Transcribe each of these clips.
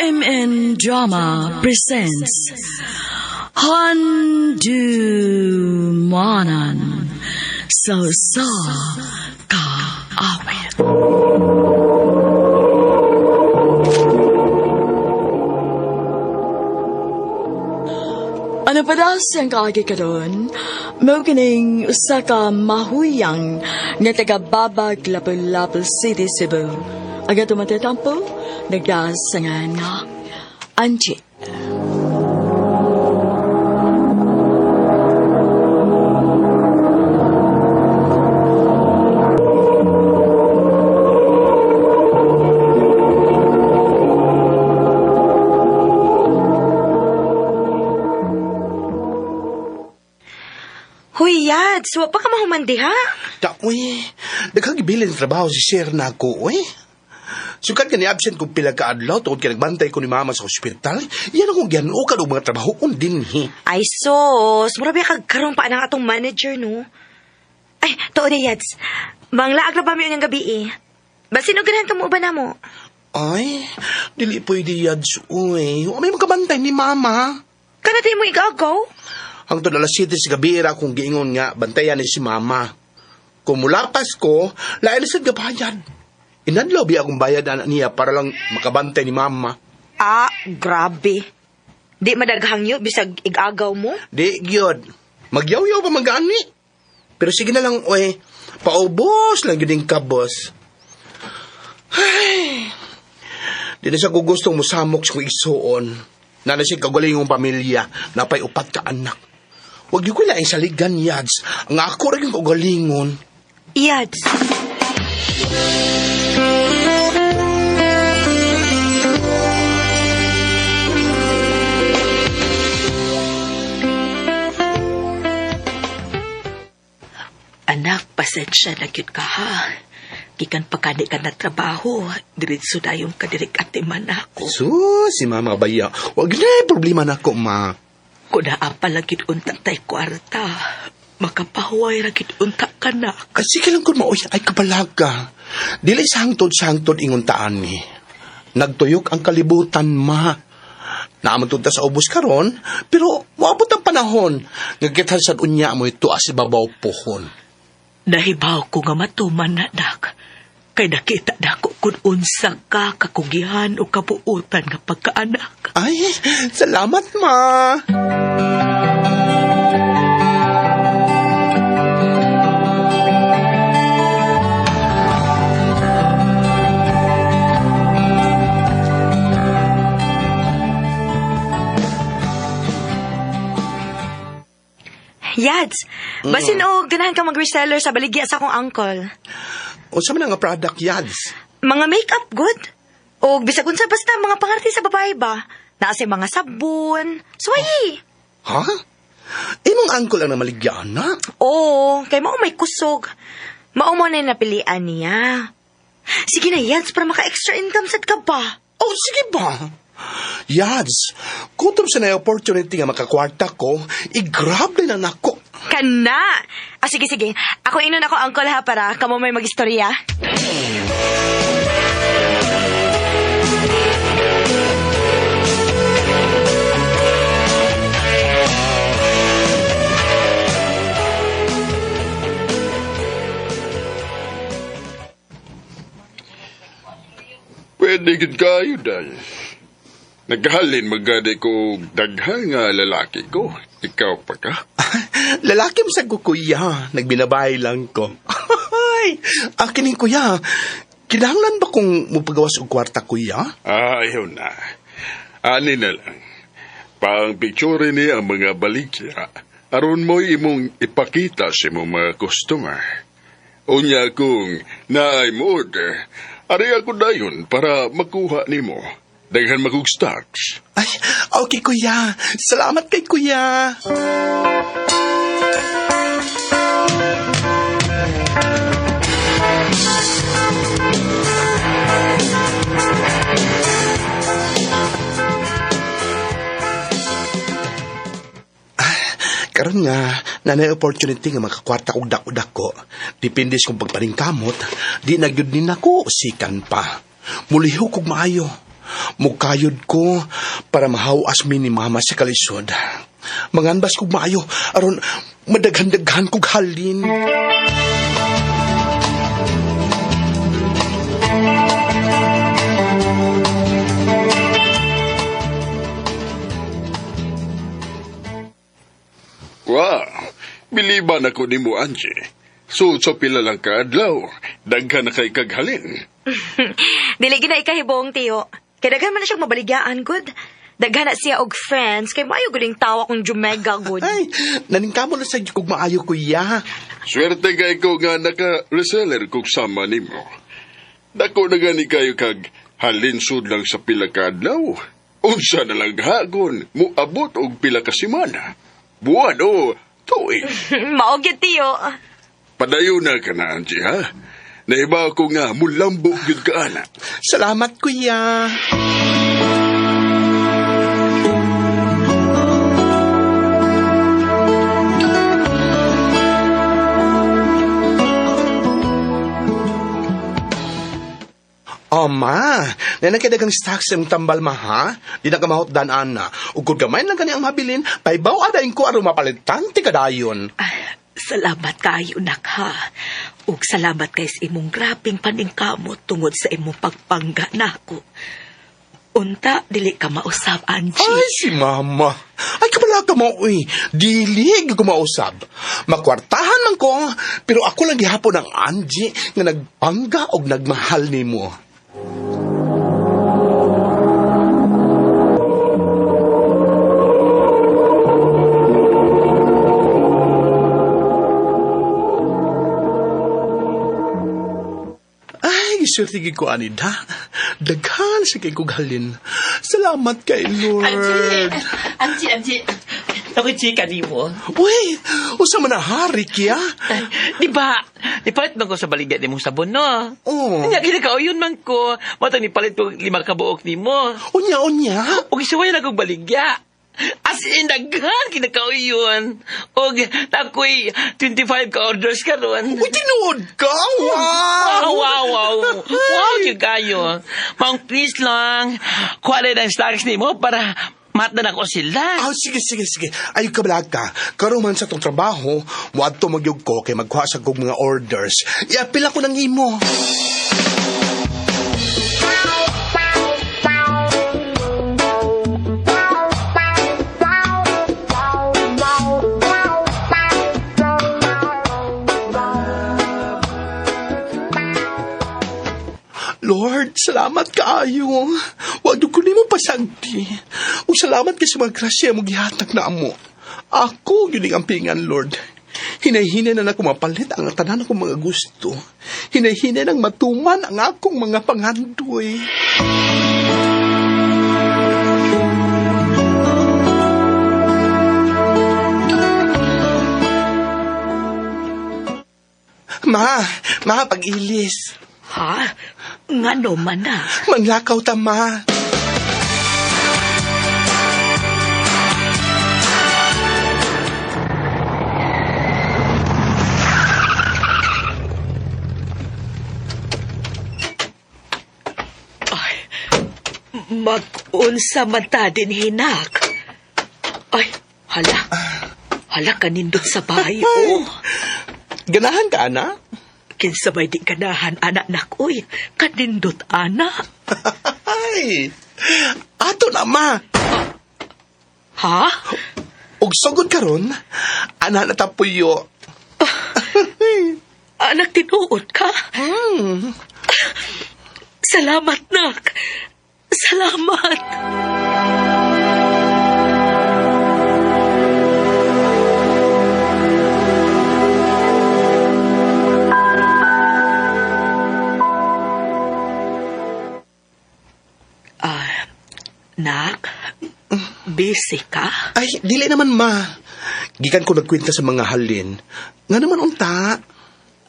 RMN Drama presents Handumanan sa Sa Kaawit. Ano pa daw siyang kaagi karon? Mao kining usa ka mahuyang nga taga Babag, Lapu-Lapu City, Cebu. Ang atong matatampo, nagdasangan nga Angie. Huy, Yads, wa pa ka mahuman diha. Ta, uy, daghang gibilin ang trabaho si sir na ako, uy. Sukad ka ni absent kung pila ka adlaw tungod kay nagbantay ko ni mama sa ospital. Yan akong gihanukan og mga trabaho dinhi. Ay, sos, mura ba kag karon pa ang atong manager, no? Ay, tuod na, Yads. Manglaag na ba mi unyang gabi eh. Basin og ganahan ka mo ba namo? Ay, dili pwede yads, uy. Wa may makabantay ni mama. Kana di mo igagaw? Hangtod alas 7 sa gabi ra akong giingon nga bantayan ni si mama. Kung mulapas ko, lain na sad gabayad. Inadlaw biya akong bayad ana niya para lang makabantay ni mama. Ah, grabe. Di madaghangyo bisag igagaw mo? Di, gyud. Magyaw-yaw pa magani. Pero sige na lang, oy. Paubos lang yun yung kabos. Ay, di na siya gugustong musamok sa kong igsuon. Nana siya kagaling pamilya, napay upat ka anak. Huwag yun ko laing saligan, yads. Ang ako rin yung kagalingon. Yads. Anak, pasensya na gyud ka ha. Gikan pa kani ka na trabaho, diretso dayon ka diri atiman ako. So, si mama baya. Huwag na yung problema na ko, ma. Kuna apa lang gyud unta tay kwarta. Makapahuway ra gyud unta ka na. Kasi kailan ko maoy ay kabalaga. Dili sangtod-sangtod ingon taan ni. Nagtuyok ang kalibutan, ma. Naamon ta sa ubos karon, pero moabot ang panahon. Nga sad unya mo ito as babaw pohon. Nahibaw ko nga matuman na, nak. Kay nakita na ko kung unsa ka kakugihan o kabuutan nga pagkaanak. Ay, salamat, ma. Yads, basin og ganahan ka mag-reseller sa baligya sa akong uncle. Unsa man nga product yads? Mga makeup good. O bisag unsa basta mga pangarti sa babae ba? Naa say mga sabon. Suwayi. Ha? Imong uncle ang namaligyan na? Oo, kay mao may kusog. Mao mo na yung napilian niya. Sige na, Yads, para maka-extra income sad ka ba? Oh, sige ba? Yads, kutob sa na opportunity nga makakwarta ko, i-grab na nako. Kana! Ah, sige, sige. Ako inon ako, uncle, ha, para kamo may magistorya. Pwede gid kayo dahil. Naghalin magani ko og daghan nga lalaki ko. Ikaw pa ka? Lalaki mo sa ko, kuya. Nagbinabay lang ko. Ay, akin yung kuya. Kinahanglan ba kung mupagawas og kwarta, kuya? Ayaw na. Ani na lang. Pang picture ni ang mga baligya. Aron mo'y imong ipakita sa imong mga customer. Unya kung naay mo order, ari ako dayon para makuha nimo. Daghan magug stocks. Ay, okay, kuya. Salamat kay kuya. Karon nga, nanay opportunity nga makakwarta og dako-dako. Depende sa kong pagpaningkamot, di na gyud ni nako sikan pa. Mulihok og maayo. Mukayod ko para mahawas mi ni mama sa kalisod. Manganbas kog maayo aron madaghan-daghan kog halin. Wow, biliban ako ni mo, Angie. So, sa pila lang kaadlaw, daghan na kay kaghalin. Dili gina ikahibong, tiyo. Kay daghan man na siyang mabaligyaan, good. Daghan na siya og friends, kay maayo guling tawa kung jumega, good. Ay, naningkamo na sa kog maayo kuya. Swerte kay ko nga naka-reseller kog sama nimo. Dako na gani kayo kag halinsod lang sa pila ka adlaw. Unsa na lang hagon, muabot og pila ka semana. Buwan o tuig. Mao gyud, tiyo. Padayon na ka na, Angie, ha? Naiba ko nga, mulambo gyud ka, ana. Salamat kuya. Oh, ma. Nanang kadagang stocks sa imong tambal, ma, ha? Di na ka mahutdan, ana. Ug kung gamay lang kani ang mabilin, paibaw adain ko aron mapalitan ti kadayon. Ah, salamat kayo, nak, ha. Ug salamat kay sa imong grabeng paningkamot tungod sa imong pagpangga nako. Unta, dili ka mausab, Angie. Ay, si mama. Ay, kabala ka mo, uy. Dili, ko mausab. Makwartahan man ko, pero ako lang gihapon ang Angie nga nagpangga og nagmahal nimo. Ay, giswerte gid ko ani da. Daghan sa kay kog halin. Salamat kay Lord. Angie, Angie, Angie. Ako chika ni mo. Uy, usa man na hari kya? Di ba? Nipalit man ko sa baligya ni mong sabon, no? Oo. Nya, kinakauyon man ko. Matang nipalit ko lima ka buok ni mo. Unya, unya. O gisuway na kong baligya. As in, daghan kinakauyon. Og nakoy 25 ka orders karon. Uy, tinuod ka! Wow! Wow, wow, wow. Wow, yun kayo. Mang please lang. Kuha na ng stocks ni mo para matdan ako sila. Ah, sige, sige, sige. Ay, kabalag ka. Karon man sa tong trabaho, muadto magyug ko kay magkuha sa kog mga orders. Iapil ako ng imo. Lord, salamat kaayo. Wag ko nimo pasagdi. Ug salamat kay sa mga grasya mo gihatag na amo. Ako gyud ang ampingan, Lord. Hinay-hinay na nako mapalit ang tanan akong mga gusto. Hinay-hinay nang matuman ang akong mga pangandoy. Ma, ma, pag-ilis. Ha? Ngano man na? Manlakaw ta, ma. Ay, mag-unsa man ta din hinak. Ay, hala. Hala, kanindot sa bahay, oh. Ganahan ka, ana? Kinsabay di ganahan, anak nak, uy. Kanindot, ana. Ay, ato na, ma. Ha? Ug sugod karon, ana na tapuyo. Anak, tinuod ka? Salamat, nak. Salamat. Ah, nak, busy ka? Ay, dili naman, ma. Gikan ko nagkwenta sa mga halin. Nga naman unta.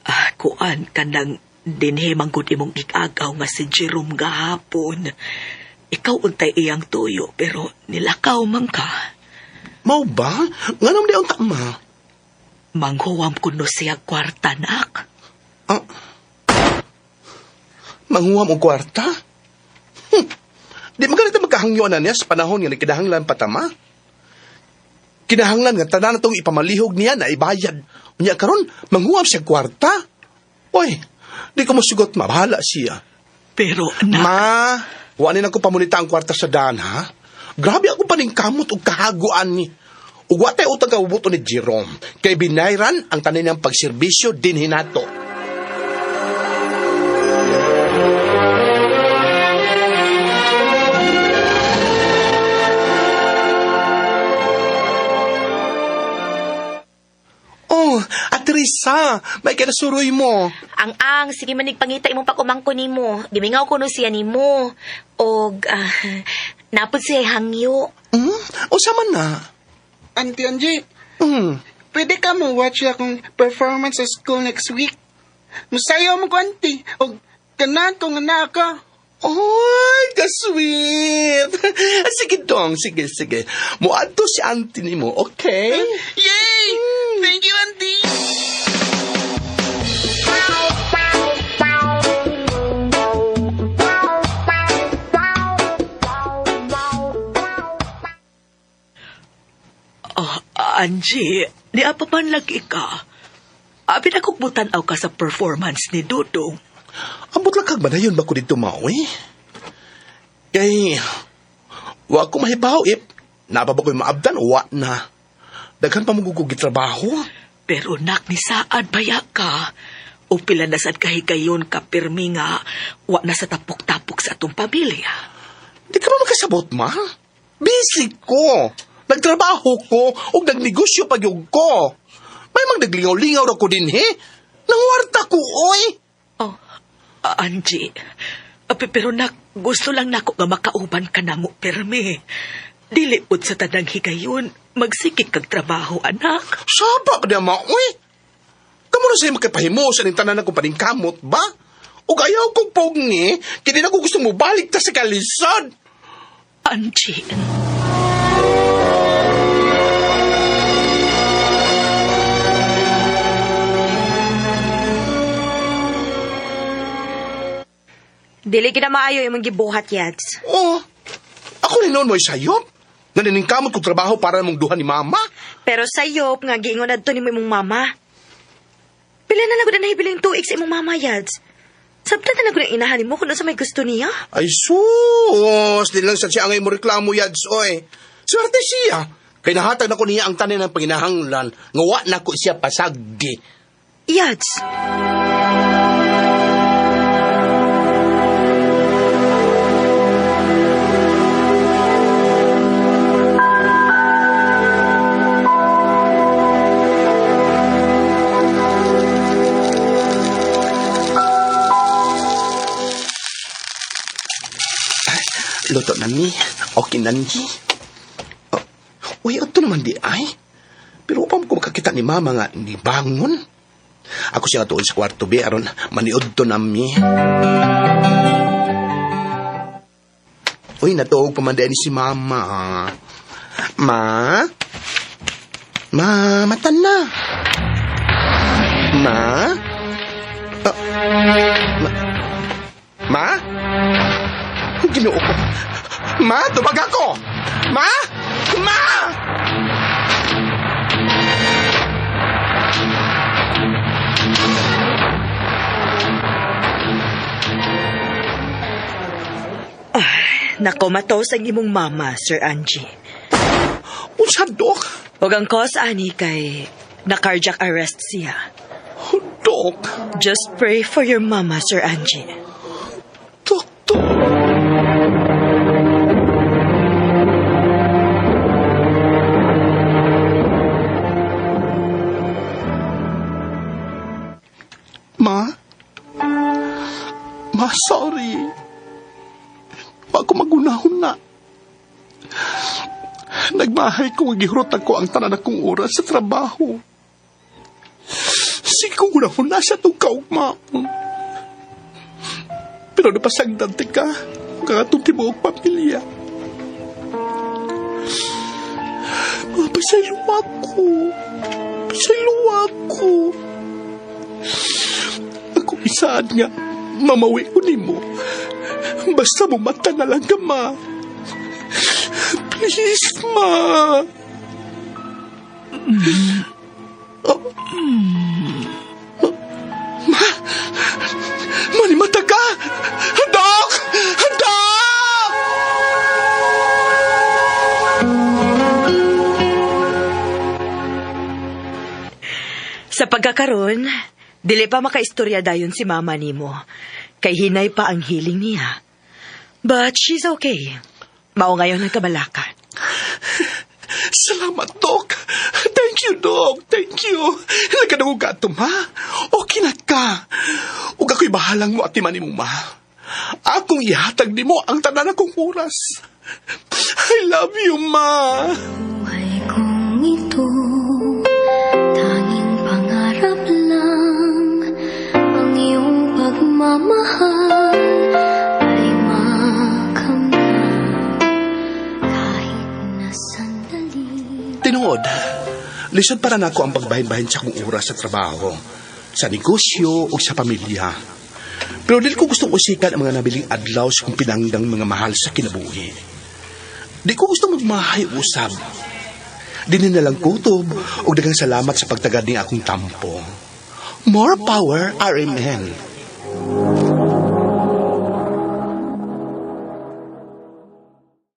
Ah, kuan ka nang dinhi manggod imong igagaw nga si Jerome gahapon. Ikaw untay iyang tuyo pero nilakaw man ka. Mao ba? Nga naman di unta, ma. Manghuwam kuno siya kwarta nak. Ah. Manguham og kwarta? Di man ganito magkahangyo na niya sa panahon nga nagkinahanglan patama. Kinahanglan nga tanan natong ipamalihog niya na ibayad. Unya karon manghuam siya kwarta. Oy, di ko mosugot ma, bahala siya. Pero anak, Ma, wa ni nako pamunita ang kwarta sa daan, ha? Grabe ako paningkamot og kahaguan ni. Ug wa tay utang kaubuto ni Jerome. Kay binayran ang tanan niyang pagserbisyo dinhi nato. Oh, Ate Risa, may kinasuroy mo. Ang ang, sige manig pangita imong pag-umangko nimo. Gimingaw ko no siya nimo. Og napod siya hangyo. Hmm? Unsa man na? Auntie Angie, pwede ka mo watch akong performance sa school next week. Musayaw mo ko, auntie. O ganahan ko nga na ako. Oy, ka-sweet. Sige dong, sige, sige. Muadto si auntie nimo, okay? Yay! Thank you, auntie! Oh, Angie, di pa man lagi ka. Abi na kong aw ka sa performance ni Dudong. Ambot lang kag banayon ba ko dito maoy? Kay, wa ko mahibaw if napa ba ko'y maabdan, wa na. Daghan pa mo gugug trabaho. Pero nak ni saad baya ka. O pila na sad kahigayon ka pirmi nga wa na sa tapok-tapok sa atong pamilya. Di ka ba makasabot, ma? Busy ko. Nagtrabaho ko ug nagnegosyo pa gyud ko. May magdaglingaw-lingaw ra ko dinhi. Nangwarta ko, oy. Oh, Angie, pero nak, gusto lang nako nga makauban ka namo pirmi. Dili pud sa tanang higayon, magsikik kag trabaho, anak. Saba ka na, ma, oy. Kamo na sa'yo makipahimo sa ning tanan akong paningkamot ba? Ug ayaw kong pugni, kaya di na ko gusto mo balik ta sa kalisod. Angie. Dili gid na maayo imong gibuhat, Yads. Oh, ako ni noon mo'y sayop. Naniningkamot kong trabaho para mong duha ni mama. Pero sayop nga giingon adto nimo imong mama. Pila na lang gud na hibiling tuig sa imong mama, Yads. Sabtan na lang gud ang inahan nimo kung unsa may gusto niya. Ay sus, di lang sa siya ang mo reklamo yads, oy. Swerte siya. Kay nahatag na ko niya ang tanin ng panginahanglan, nga wa na ko siya pasagdi. Yads. Luto na ni, okay na ni. Oh, uy, ito naman di ay. Pero upang ko makakita ni mama nga ni bangon. Ako siya nga tuon sa kwarto be, aron maniod to nami. Uy, natuog pa man ni si mama. Ma? Ma, mata na. Ma? Ah, ma? Ma? Ang Ginoo ko. Ma, tubag ako! Ma! Ma! Nakomatos ang imong mama, Sir Angie. Unsa, Dok? Ug ang cause ani kay na cardiac arrest siya. Oh, Dok. Just pray for your mama, Sir Angie. Dok, Dok. Ma? Ma, sorry. Wa ko magunahon na. Nagmahay ko ang gihurot ako ang tanan akong oras sa trabaho. Sige kong gunahon na sa itong kaugmaon. Pero napasagdan ka, ang atong tibuok pamilya. Mga pasaylo ako. Pasaylo ako. Ako isaan nga, mamawi ko nimo. Basta mumata na lang ka, ma. Please, ma. Oh. Ma! Manimata ka! Dok! Dok! Sa pagkakaron, dili pa makaistorya dayon si mama nimo. Kay hinay pa ang healing niya. But she's okay. Mao ngayon ang kabalaka. Salamat, Dok. Thank you, Dok. Thank you. Nagkadungog ka ato, ma. Okay na ka. Ug ako'y bahalang mo at timan mo, ma. Akong ihatag nimo ang tanan akong oras. I love you, ma. Buhay kong ito, tanging pangarap lang ang iyong pagmamahal ay makamtan kahit na sandali. Tinuod, lisod para nako ang pagbahin-bahin sa akong oras sa trabaho, sa negosyo o sa pamilya. Pero dili ko gustong usikan ang mga nabiling adlaw sa kong pinanggang mga mahal sa kinabuhi. Di ko gusto magmahay usab. Dini na lang kutob og daghang salamat sa pagtagad ni akong tampo. More power, RMN.